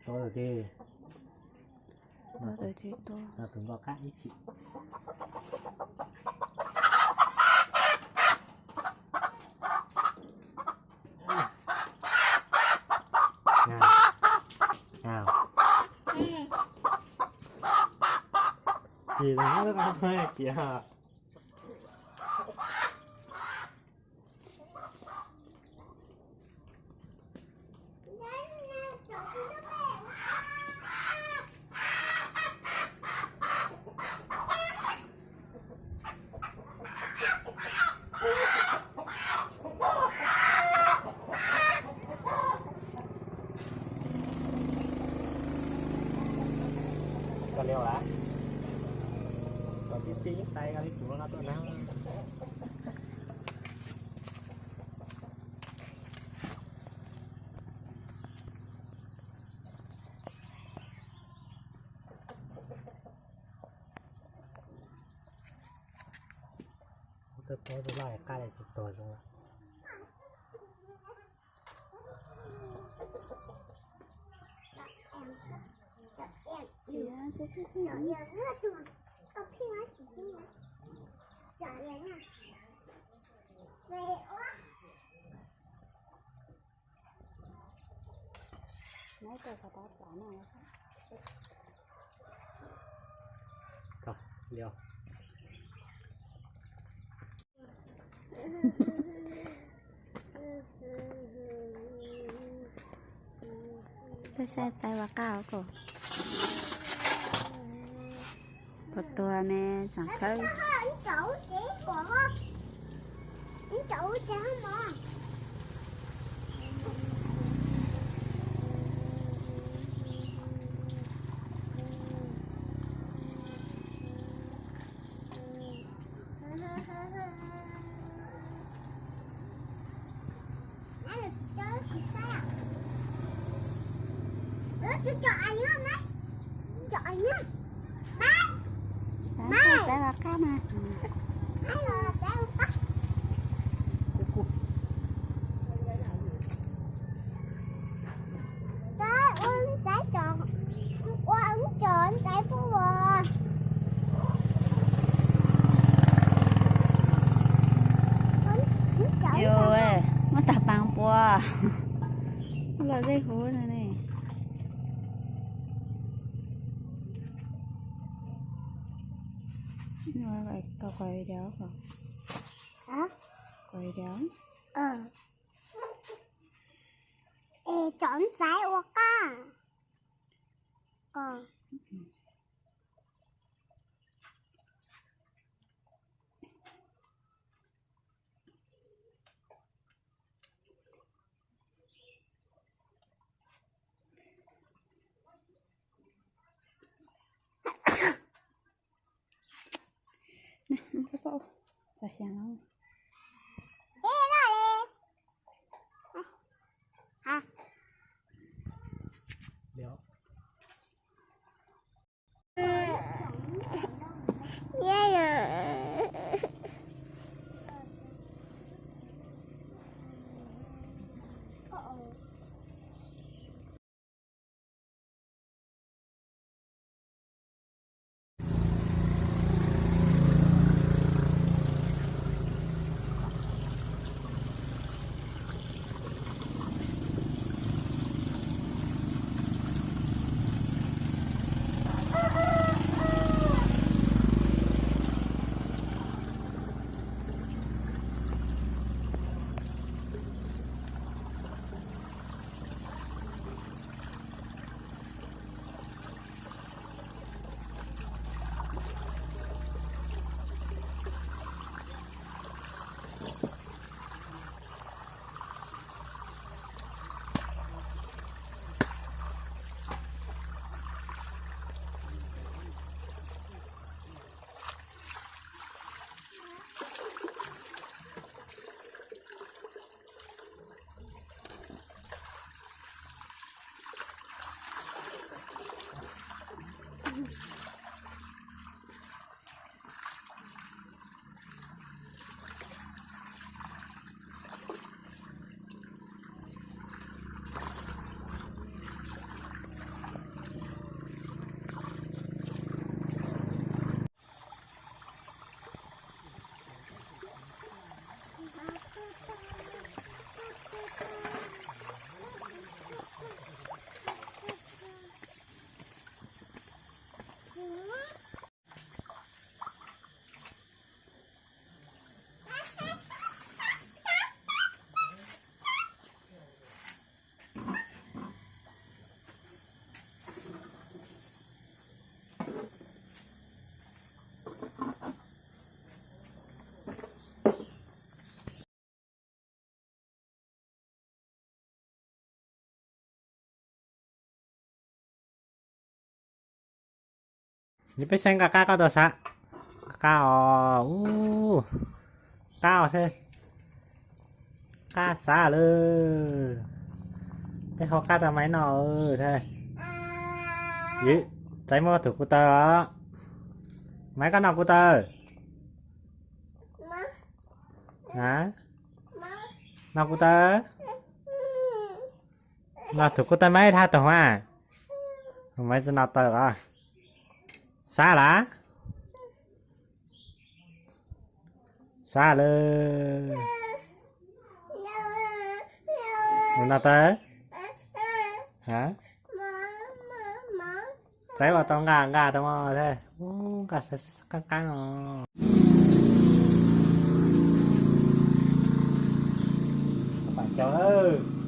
Tus ces tus nplo qab ib chim. Tsis cia. Koj liam lawm, koj tib tib tais koj li kuv no tuaj na. Tus peb tus loj qab li tsis tuag zoo lawm. Peb saib txaiv ua qab os. Puas tuag me tsoom khawb. Txaiv ua qab mas. Yus muab tag paas pua los zej huv no ne. Koj quay video, quay video. Es cov ntxaiv ua qab. Yog peb saib nqa qab koj tau sav. Qab os, ub, qab os thiab. Qab sav lawm. Peb hau qab rau Maiv noj thiab. Yus, Txaiv muab tus kuv taw os. Maiv, koj noj kuv taw. A, noj kuv taw. Noj tus kuv taw Maiv dhau tus mas. Maiv tsis noj taw os. Sav lawm. Sav lawm. Mus noj taw. A, Txaiv ua tau nqa nqa rau mog thiab. Ub, nqa qab qab os. Pam caug lawm.